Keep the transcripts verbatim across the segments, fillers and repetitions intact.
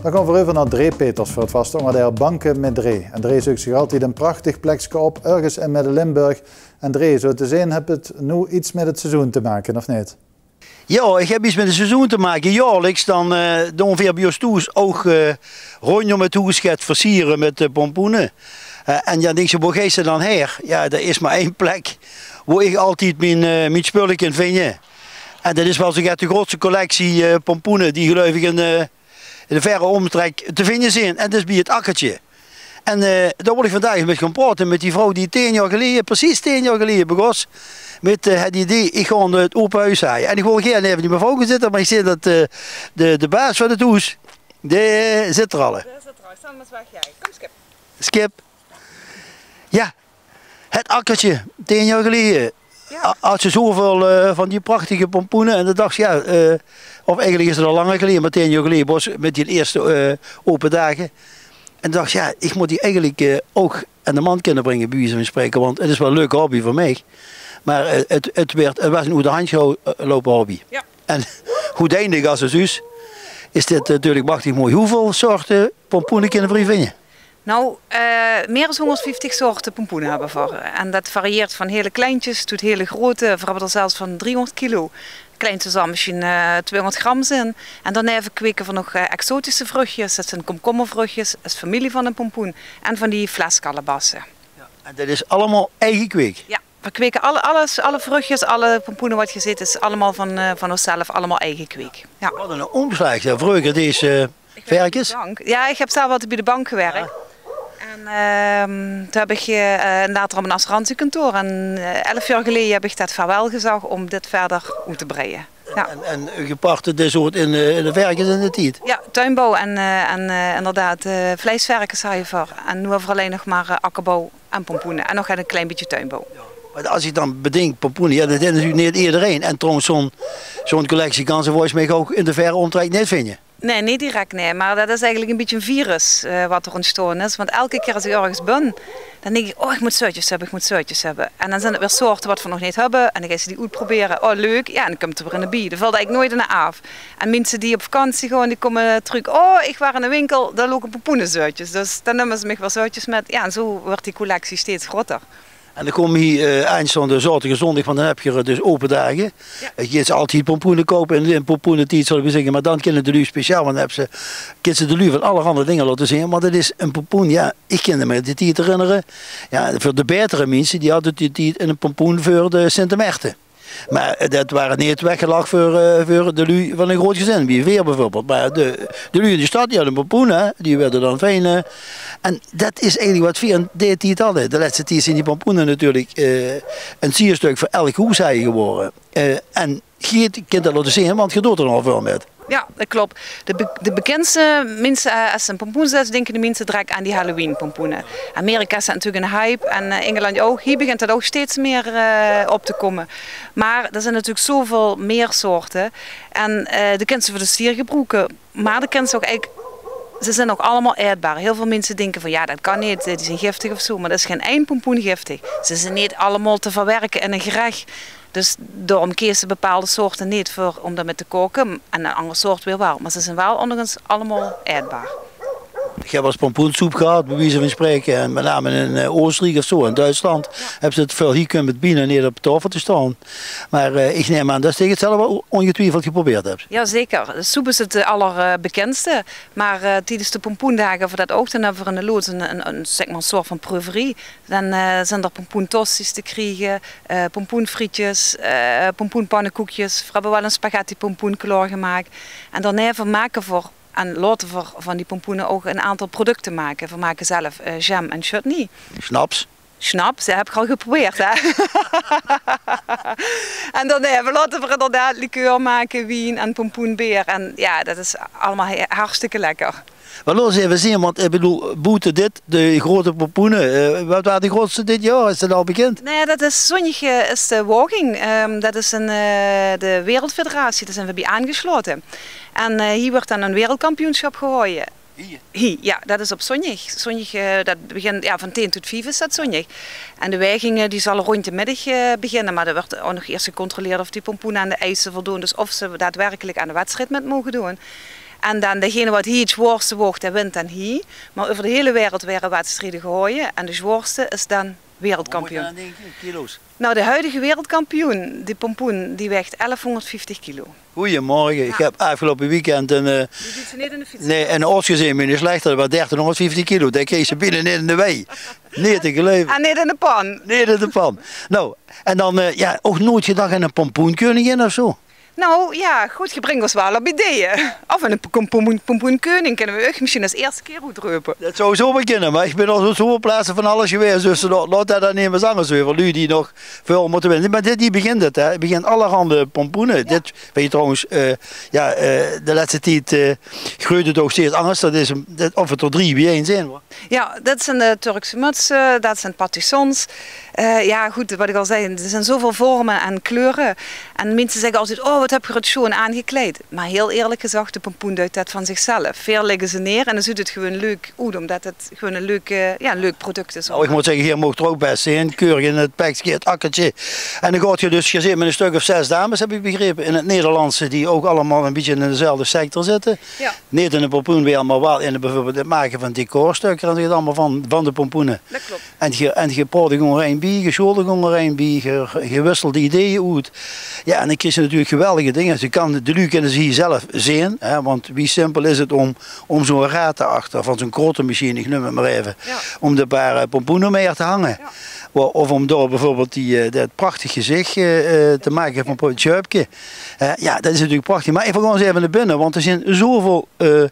Dan gaon v'r euver nao Dré Peters veur 't vaste óngerdeil banke mit Dré. En Dré zeuk zich altied ein prachtig plekske op, örges in Midde-Limburg. En Dré, zo te zeen höbs se noe get mit 't seizoen te make, of neet? Jao, ich höb get mit 't seizoen te make. Jaorliks dan, eh, doon veer bie ós thoes ouch, eh, róndjóm 't hoes get versiere mit, eh, pompoene. Eh, en jao, dinks se, wo geis se dan haer? Jao, d'r is mer ein plek wo ich altied mien, eh, mien spulle kin vinje. En det is waal zoe get de groetste collectie, eh, pompoene die, geluif ich, in, eh, in de verre ómtrek te vinje zeen. En det is bie 't Akkertje. En, eh, dao wól ich vandaag mit gaon praote, mit die vrouw die tieën jaor geleje, precies tieën jaor geleje begós mit, eh, 't idee, ich gaon 't ope huis zaaie. En ich wól gaer neve die mevrouw gaon zitte, mer ich zeen det, eh, de, de baas van 't hoes, dae zit d'r al. Dae zit d'r al. Stel mer ins weg, jao. Kóm, Skip. Skip. Jao, 't Akkertje, tieën jaor geleje. Jao. Ha-, hads se zoväöl, eh, van die prachtige pompoene en dan dachs se, jao, eh, of eigelik is 't al langer geleje, mer tieën jaor geleje begós mit die ierste, eh, ope daag. En dachs se, jao, ich mót die eigelik, eh, ouch aan de man kinne bringe, bie wieze van spraeke, want 't is waal ein leuke hobby veur mich. Mer, eh, 't, 't waert, 't waas ein oet de hand geloupe hobby. Jao. En oeteindelik, es se zuus, is dit natuurlik machtig mooi. Wieväöl soorte pompoene kinne v'r hie vinje? Nou, eh, mier es hóngerdvieftig soorte pompoene höbbe v'r. En det varieert van hiel kleintjes tot hiel groete. V'r höbbe d'r zelfs van driehóngerd kilo. Kleinste zal mesjien, eh, tweehóngerd gram zeen. En daoneve kweke v'r nog, eh, exotische vruchtjes. Det zeen komkommervruchtjes, is femilie van de pompoen. En van die fleskalebasse. Jao, en det is allemaol eige kweek? Jao. V'r kweke alle, alles, alle vruchtjes, alle pompoene waat geer zeet, is allemaol van, eh, van ózzelf, allemaol eige kweek. Jao. Waat ein ómslaag, hè. Vreuger dees se, eh, verkes? Jao, ich höb zelf altied bie de bank gewirk. Jao. En, ehm, toen höb ich, eh, later op ein assurantiekantoor. En, eh, elf jaor geleje höb ich det vaarwel gezag óm dit wiejer oet te breie. Jao. En, en geer part dus ouch in, eh, in de verkes in de tied? Jao, tuinbouw en, eh, en, eh, inderdaad, eh, vleisverkes hawwe v'r. En noe höbbe v'r allein nog mer, eh, akkerbouw en pompoene. En nog ein klein bietje tuinbouw. Jao. Mer es ich dan bedink, pompoene, jao, det haet natuurlik neet ederein. En trouwens, zoe'n, zoe'n collectie kans se volges mich ouch in de verre ómtrek neet vinje. Nae, neet direk, nae. Mer det is eigelik ein bietje ein virus, eh, waat d'r óntstaon is. Want elke kier es ich örges bön, dan dink ich: "Oh, ich mót zoetjes höbbe, ich mót zoetjes höbbe." En dan zeen 't weer soorte waat v'r nog neet höbbe. En dan geis se die oetprobere. "Oh, leuk." Jao, en dan kump d'r weer eine bie. Dao vèlt eigelik noeats eine aaf. En minse die op vakantie gaon, die kómme trök: "Oh, ich waas in de winkel, dao loge pompoenezoetjes." Dus dan numme ze mich weer zoetjes mit. Jao, en zo wuuert die collectie steeds groter. En dan kómme hie, eh, aanstaonde zaoterdig en zóndig, want dan höb geer dus ope daag. Jao. Eh, geer geet altied pompoene koupe in, in pompoenetied, zal ich mer zègke. Mer dan kinne de luuj speciaal, want dan höbs se, kins se de luuj van allerhande dinger laote zeen. Want 't is ein pompoen, jao, ich kin mich de tied herinnere. Jao, veur de baetere minse, die hadde die tied ein pompoen veur de Sint Maarten. Mer, eh, det waas neet weggelag veur, eh, veur de luuj van ein groot gezin, wie veer bieveurbeeld. Mer de, de luuj in de stad, die hadde pompoene, hè, die woorte dan fijn, eh. En det is eigelik waat veer in dae tied hadde. De lètste tied zeen die pompoene natuurlik, eh, ein sierstök veur elk hoeshaje gewore. Eh, en geer kint det laote zeen, want geer doot d'r nogal väöl mit. Jao, det klop. De be-, de bekindste minse, eh, es se aan pompoen zaes, dinke de minse direk aan die Halloween-pompoene. Amerika is det natuurlik ein hype en, eh, Ingeland ouch. Hie begint det ouch steeds mier, eh, op te kómme. Mer d'r zeen natuurlik zoväöl mier soorte. En, eh, de kins se veur de sier gebroeke. Mer de kins se ouch eigelik, ze zeen ouch allemaol aetbaar. Hiel väöl minse dinke van: "Jao, det kan neet, eh, die zeen giftig of zo." Mer d'r is gein ein pompoen giftig. Ze zeen neet allemaol te verwirke in ein gerech. Dus daorum kees se bepaalde soorte neet veur óm d'rmit te kaoke en ein anger soort weer waal. Mer ze zeen waal óngerges allemaol aetbaar. Ich höb waal ins pompoensoep gehad, bie wieze van spraeke. En mit name in, eh, Oosteriek of zo, in Duitsland, höbbe ze 't väöl. Hie kump 't bienao neet op taofel te staon. Mer, eh, ich num aan det geer 't zelf waal óngetwiefeld geprobeerd höb. Jao, zeker. De soep is 't, eh, allerbekindste. Mer, eh, tiedes de pompoendaag, veur det ouch, dan höbbe v'r in de loods ein, ein, ein, zèk mer, ein soort van preuverie. Dan, eh, zeen d'r pompoentosti's te kriege, eh, pompoenfrietjes, eh, pompoenpannekoekjes. V'r höbbe waal ein spaghetti-pompoen klaorgemaak. En daoneve make v'r en laote v'r van die pompoene ouch ein aantal producte make. V'r make zelf, eh, jam en chutney. Snaps? Snaps, jao, höb ich al geprobeerd, hè. En daoneve laote v'r inderdaad likeur make, wien en pompoenbeer. En jao, det is allemaol he-, hartstikke lekker. Mer laot ós effe zeen, want ich bedoel, boete dit, de groete pompoene, eh, waat waas de groetste dit jaor? Is det al bekind? Nae, det is zóndig, eh, is de waging. Ehm, det is ein, eh, de wereldfederatie, dao zeen v'r bie aangeslaote. En, eh, hie wuuert dan ein wereldkampioensjap gehaoje. Hie? Hie, jao, det is op zóndig. Zóndig, eh, det begint, jao, van tieën tot vief is det zóndig. En de waging, eh, die zal rónd de middig, eh, beginne, mer d'r wuuert ouch nog eers gecontroleerd of die pompoene aan de eise voldoon, dus of ze daadwerkelik aan de wedstrijd mit moge doon. En dan degene wat hie 't zjwoorste woog, dae wint dan hie. Mer euver de hiele wereld waere wedstrieje gehaoje. En de zjwoorste is dan wereldkampioen. Noe, de huidige wereldkampioen, die pompoen, die weegt elfhonderdvieftig kilo. Goeiemorge. Ich höb aafgeloupe weekend ein, eh, nae, ein os gezeen, mien is slechter, dat waas dertienhonderdvieftig kilo. Dae kreeg ze binne in de wei. Neet te geluive. En neet in de pan. Neet in de pan. Noe, en dan, eh, jao, ouch noeats gedach aan ein pompoenkeuningin of zo? Noe jao, good, geer bringk os waal op ideeë. Of ein pompoen-, pompoenkeuning kinne v'r uch mesjien es ierste kier oetreupe. Dat zou zomaar kinne, mer ich bin al op zoväöl plaatse van alles gewaes, dus laot, laot dat dan neet mier zègke, zo van luuj die nog väöl mótte winne. Mer dit, hie begint 't, hè. Hie begint allerhande pompoene. Dit, weit geer trouwens, eh, jao, eh, de lètste tied, eh, greujt 't ouch steeds angers. Dat is ein, dat, of 't d'r drie bie-ein zeen, huur. Jao, dat zeen de Turkse mutse, dat zeen patissons. Eh, jao, good, wat ich al zag, d'r zeen zoväöl vorme en kleure. En minse zègke altied: "Oh, wat höb geer 't sjoon aangekleid." Mer hieël ierlik gezag, de pompoen deit dat van zichzelf. Veer lègke ze neer en dan zuut 't gewoon leuk oet, ómdat 't gewoon ein leuk, eh, jao, ein leuk product is. Noe, ich mót zègke, geer moogt d'r ouch bès zeen. Keurig in 't pekske, 't akkertje. En dan gaot geer dus, geer zit mit ein stök of zès dames, höb ich begrepe, in 't Nederlandse, die ouch allemaol ein bietje in dezelfde sector zitte. Jao. Neet in de pompoenwereld, mer waal in 't, bieveurbeeld 't make van decorstökker en zoe allemaol van, van de pompoene. Dat klop. En geer, en geer praot d'r gewoon rein bie, geer sjoelt d'r gewoon rein bie, geer, geer wisselt ideeë oet. Jao, en dan kriegs se natuurlik geweldige dinger. Ze kan, de luuj kinne ze hie zelf zeen, hè, want wie simpel is 't óm, óm zo'n raad te achter van zo'n krottemachiën, ich neum 't mer effe, óm d'r paar, eh, pompoene óm te hange. Jao. Of óm dao bieveurbeeld die, eh, dat prachtig gezich, eh, eh, te make van 't sjeupke. Eh, jao, dat is natuurlik prachtig. Mer effe gewoon ins effe nao binne, want d'r zeen zoväöl, eh,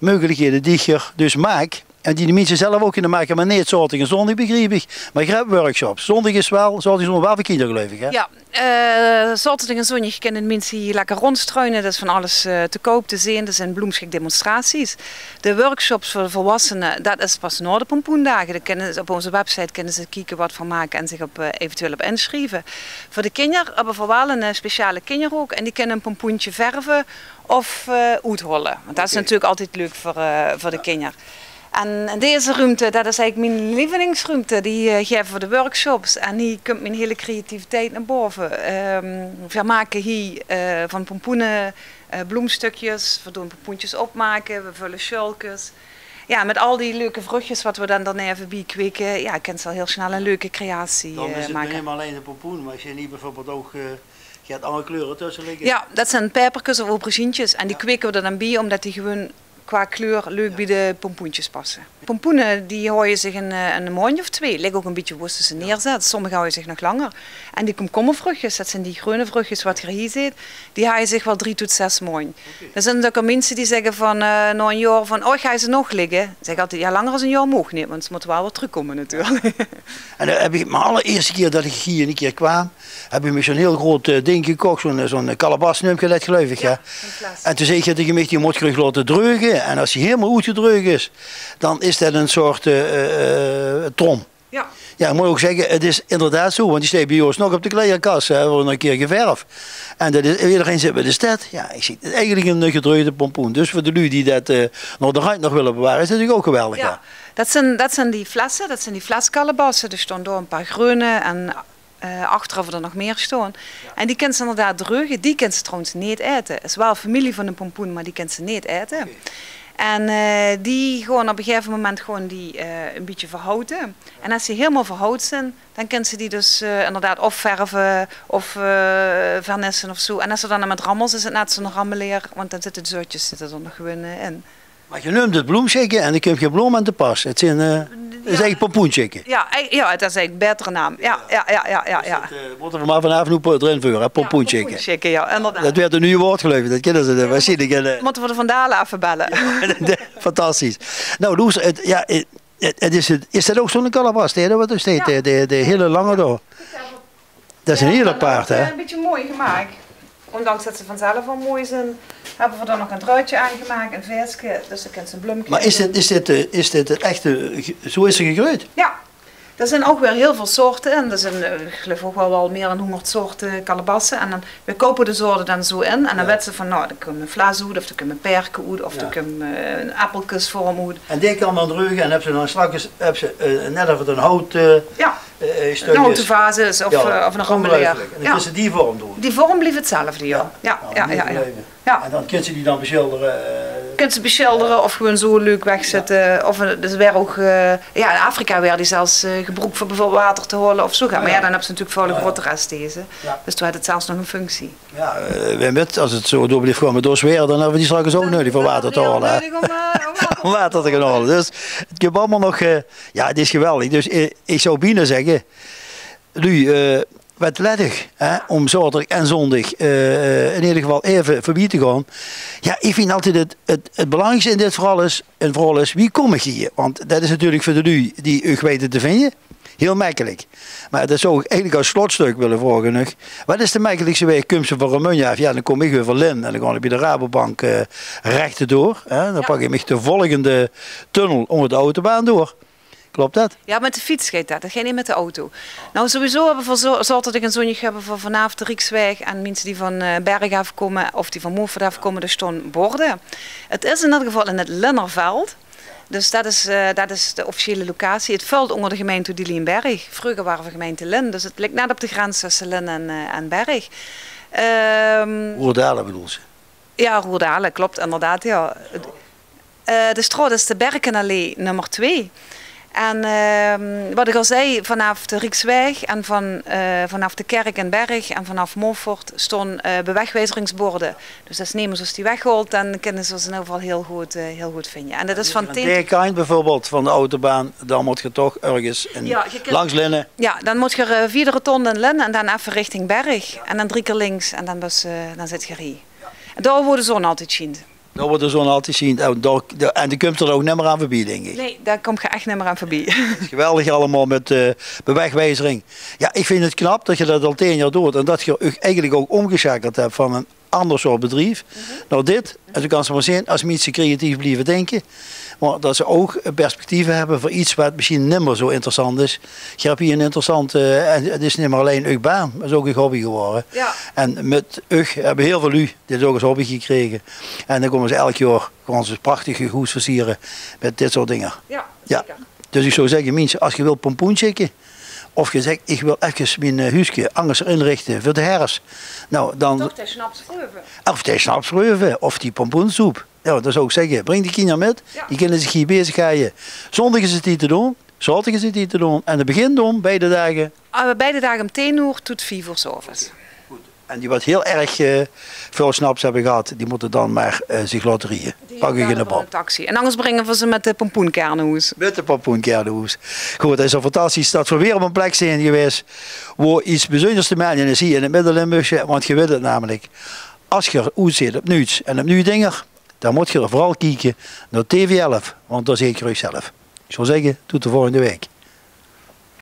meugelikhede die geer dus maak. En die de minse zelf ouch kinne make, mer neet zaoterdig en zóndig, begriep ich. Mer geer höb workshops. Zóndig is waal, zaoterdig en zóndig waal veur kinder, geluif ich, hè? Jao, eh, zaoterdig en zóndig kinne de minse hie lekker róndstruine. D'r is van alles, eh, te koup, te zeen. D'r zeen bloemsjikdemonstraties. De workshops veur de volwassene, dat is pas nao de pompoendage. Dan kinne ze op ózze website kinne ze kieke wat v'r make en zich op, eh, eventueel op insjrieve. Veur de kinder höbbe v'r waal ein, eh, speciale kinjerhook. En die kinne ein pompoentje verve of, eh, oetholle. Want dat is natuurlik altied leuk veur, eh, veur de kinder. En in deze ruumte, dat is eigelik mien lievelingsruumte, die, eh, gaeve v'r de workshops. En hie kump mien hiele creativiteit nao bove. Ehm, veer make hie, eh, van pompoene, eh, bloemstökskes, veer doon pompoentjes opmake, veer völle sjöölkes. Jao, mit al die leuke vruchjes wat veer dan daoneve bie kweke, jao, kins se al hieël snel ein leuke creatie, eh, make. Dan is 't neet mieër allein de pompoen, mer ich zeen hie bieveurbeeld ouch, eh, geer höb anger kleure tösse ligke. Jao, dat zeen peperkes of aubergientjes. En die kweke v'r d'r dan bie, ómdat die gewoon qua kleur leuk bie de pompoentjes passe. Pompoene, die haoje zich ein, eh, ein maondj of twee. Ligk ouch ein bietje wo se ze neerzèts. Sommige haoje zich nog langer. En die komkommervruchjes, dat zeen die greune vruchjes wat geer hie zeet, die haoje zich waal drie tot zès maondj. Oké. D'r zeen ouch al minse die zègke van, eh, nao ein jaor van: "Oh, ich haaj ze nog ligke." Zègk ich altied: "Jao, langer es ein jaor maag neet, want ze mótte waal weer trökkómme natuurlik." En, eh, höb ich, mien allerierste kier dat ich hie ein kier kwaam, höb ich mich zo'n hieël groot, eh, ding gekoch, zo'n, eh, zo'n, eh, kalebas neump geer dat, geluif ich, hè? Jao, ein fles. En toen zag geer taenge mich: "Die mót geer nog laote dreuge. En es die hielemaol oetgedreug is, dan is dat ein soort, eh, eh, eh, trom." Jao. Jao, ich mót ouch zègke, 't is inderdaad zo, want die steit bie ós nog op de kleierkas, hè, v'r höbbe 'm ein kier geverf. En dat is, ederein zit mit de stet. Jao, ich zègk, 't is eigelik ein, eh, gedreugde pompoen. Dus veur de luuj die dat, eh, nao de randj nog wille beware, is dat natuurlik ouch geweldig, hè? Jao. Dat zeen, dat zeen die flesse, dat zeen die fleskalebasse. D'r staon dao ein paar greune en eh, achter höbbe v'r d'r nog mieër staon. Jao. En die kins se inderdaad dreuge. Die kins se trouwens neet aete. Is waal femilie van de pompoen, mer die kins se neet aete. Oké. En, eh, die gaon op ein gegaeve moment gaon die, eh, ein bietje verhoute. En es die hielemaol verhout zeen, dan kins se die dus, eh, inderdaad of verve of, eh, vernisse of zo. En es 't dan mit rammels is, is 't net zo'n rammeleer, want dan zitte de zeutjes zitte d'r nog gewoon, eh, in. Mer geer neump 't bloemsjikke en dao kump gein bloom aan te pas. 't Zeen, eh, 't is eigelik pompoensjikke. Jao, ei-, jao, dat is eigelik ein baetere naam. Jao, jao, jao, jao, jao. Dus dat, eh, mótte v'r mer vanaaf noe po-, d'rin veure, hè, pompoensjikke. Jao, pompoensjikke, jao, inderdaad. Dat weurt 'n nuuj waord, geluif ich. Dat kinne ze, eh, waal zeen, eh. Mótte v'r de Van Dale effe belle. Jao, fantastisch. Noe, Loes, 't, jao, 't, 't, 't is, 't, is dat ouch zo'n kalebas, hè, wat d'r steit, de, de, de hiele lange dao? Dat is 'n hieël apaart, hè? Jao, die höbbe v'r, eh, 'n bietje mooi gemaak. Óndanks dat ze vanzelf al mooi zeen, höbbe v'r d'r nog 'n druidje aan gemaak, 'n vaeske, dus dan kins se 'n blumke in doon. Mer is dit, is dit, eh, is dit 't echte, eh, ge-, zo is 'r gegreujd? Jao. D'r zeen ouch weer hieël väöl soorte in. D'r zeen, eh, ich geluif ouch waal, waal mieër dan hóngerd soorte kalebasse. En dan, veer koupe de soorte dan zo in. En dan weits se van, noe, d'r kump 'n fles oet, of d'r kump 'n paerke oet, of d'r kump, eh, 'n appelkesvorm oet. En die kins se dan dreuge en höbs se dan straks, höbs se, eh, net of 't 'n hout, eh, eh, stökske is. 'N houte vaas of, eh, of 'n rammeleer. Óngeluifelik. En dan kins se die vorm doon. Die vorm blief 'tzelfde, jao. Jao, jao, jao. En dan kins se die dan beschildere, eh, Kins ze besjildere of gewoen zoe leuk wegzitte. Of, eh, dus weer ouch, eh, jao, in Afrika weer die zelfs, eh, gebroek veur beveurbeeld water te hole of zoe get. Mer jao, dan höbs se natuurlik väöl groter es deze. Dus doe haet 't zelfs nog 'n functie. Jao, eh, wae weit, es 't zoe door blief gaon mit ós weer, dan höbbe v'r die straks ouch neudig veur water te hole, hè? Om water te gaon hole. Dus 't kump allemaol nog, eh, jao, 't is geweldig. Dus, eh, ich zou bienao zègke, luuj, eh, waat lèt uch, hè, om zaoterdig en zóndig, eh, in eder geval effe veurbie te gaon. Jao, ich vinj altied 't, 't, 't belangriekste in dit verhaol is, in verhaol is, wie kóm ich hie? Want det is natuurlik veur de luuj die uch weite te vinje, hiel mekkelik. Mer det zou ich eigelik es slotstök wille vraoge, nog. Waat is de mekkelikste waeg? Kums se van Remunj aaf, jao, dan kóm ich euver Lin en dan gaon ich bie de Rabobank, eh, rechtendoor, hè. Dan pak ich mich de volgende tunnel ónger de autobaan door. Klop det? Jao, mit de fiets geit det. Det geit neet mit de auto. Noe, sowieso höbbe v'r zo-, zaoterdig en zóndig höbbe v'r vanaaf de Riekswaeg en minse die van, eh, Berg aaf kómme of die van Moffert aaf kómme, dao staon borde. 't Is in eder geval in 't Linnerveld. Dus det is, eh, det is de officiële locatie. 't Vèlt ónger de gemeinte Oedelie en Berg. Vreuger ware v'r gemeinte Lin, dus 't lik net op de grens tösse Lin en, eh, en Berg. Ehm, Roerdalen bedoels se? Jao, Roerdalen, klop, inderdaad, jao. Eh, de straot is de Berkenallee nummer twee. En, ehm, wat ich al zag, vanaaf de Riekswaeg en van, eh, vanaaf de kèrk in Berg en vanaaf Moffert staon, eh, bewegwijzeringsborde. Dus es nemes ós die weghaolt, dan kinne ze ós in eder geval hiel good, eh, hiel good vinje. En det is van Teent. Aan die kantj beveurbeeld van de autobaan, dan mót geer toch örges in, langs Linne. Jao, dan mót geer, eh, via de rotonde in Linne en dan effe richting Berg. En dan drie kier links en dan bès, eh, dan zit geer hie. En dao wo de zon altied sjient. Dao wo de zon altied sjient. En dao, dao, en dao kums se ouch nimmer aan veurbie, dink ich. Nae, dao kóms se ech nimmer aan veurbie. 't Is geweldig allemaol mit, eh, bewegwijzering. Jao, ich vinj 't knap det geer det al tieën jaor doot en det geer uch eigelik ouch ómgesjakeld höb van ein anger soort bedrief nao dit. En zoe kans se mer zeen, es minse creatief blieve dinke, mer det ze ouch perspectieve höbbe veur get waat mesjien nimmer zoe interessant is. Geer höb hie ein interessante, eh, en 't is neet mer allein uch baan, 't is ouch uch hobby gewore. Jao. En mit uch höbbe hiel väöl luuj dit ouch es hobby gekrege. En dan kómme ze elk jaor gewoon zoe prachtig hun hoes versiere mit dit soort dinger. Jao, zeker. Dus ich zou zègke, minse, es geer wilt pompoen sjikke, of geer zègk, ich wil efkes mien, eh, huuske angers inrichte veur de herfs. Noe, dan... Of de sjnapsreuve. Of de sjnapsreuve, of die pompoensoep. Jao, dan zou ich zègke, bring de kinjer mit. Jao. Die kinne zich hie bezig haje. Zóndig is 't hie te doon, zaoterdig is 't hie te doon. En 't begint óm beide daag? Eh, beide daag óm tieën oer tot vief oer 's aoves. Good. En die wat hiel erg, eh, väöl sjnaps höbbe gehad, die mótte dan mer, eh, zich laote rieje. Pak ich in de band. Taxi. En angers bringe v'r ze mit de pompoenkar nao hoes. Mit de pompoenkar nao hoes. Good, 't is al fantastisch det v'r weer op ein plek zeen gewaes wo get bezunjers te melde is hie in 't Midde-Limburgse, want geer wit 't namelik, es geer oetzeet op nuuts en op nuuj dinger, dan mót geer veural kieke nao T V elf, want dao zeet geer uch zelf. Ich zou zègke, tot de volgende waek.